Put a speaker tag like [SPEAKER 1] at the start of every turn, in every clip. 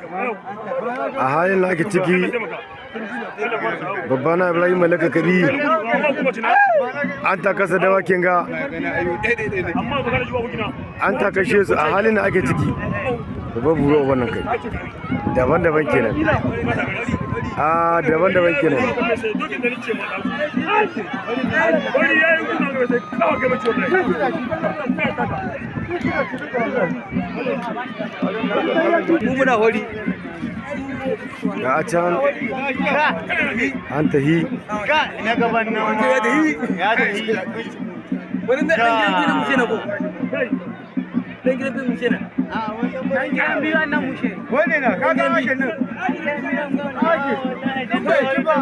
[SPEAKER 1] A halin da ake ciki, babba na Ibrahim Malaka Kabi an takasa dawakin ga an takashe su. A halin da ake ciki, babban buru wannan kai daban-daban kenan, a daban-daban kenan.
[SPEAKER 2] Mu muna hori.
[SPEAKER 1] Ga a can an tahi.
[SPEAKER 2] Na gaban nan ya tahi, ya tahi. Wani da dan gidan biyu mushe na ko? Dan gidan biyu mushe na. Dan gidan biyu annan mushe.
[SPEAKER 3] Wane na kaga ake nan? Ake. Bai ci ba.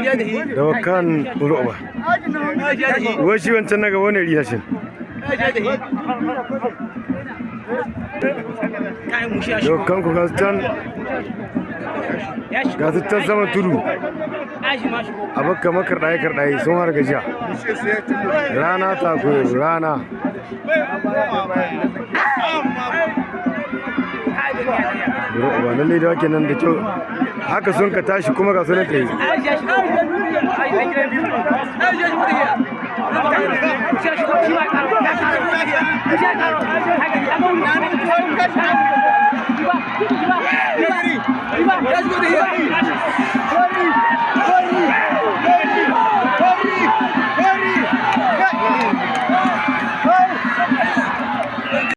[SPEAKER 2] Ya tahi.
[SPEAKER 1] Dawakan buru ba.
[SPEAKER 3] Ake nan.
[SPEAKER 2] Ya tahi.
[SPEAKER 1] Wai shi wancan na gaba wani riya shi.
[SPEAKER 2] Ya tahi. Kai mushe ya shigo.
[SPEAKER 1] Dawakan ku ga su can,
[SPEAKER 2] Ya shigo.
[SPEAKER 1] ga su can saman tudu.
[SPEAKER 2] Aji ma shigo.
[SPEAKER 1] A bakka makarɗaye karɗaye sun har gajiya. Rana ta koyo rana. Buru uba, lallai dawakin nan da kyau haka sun ka tashi kuma ga sunan ta yi.
[SPEAKER 2] Aji ya shigo. Aji dan gidan biyu. Aji ya shigo da giya. Mushe ya shigo shi ma karo. Ya karo. Mushe ya karo. Ya shigo da giya.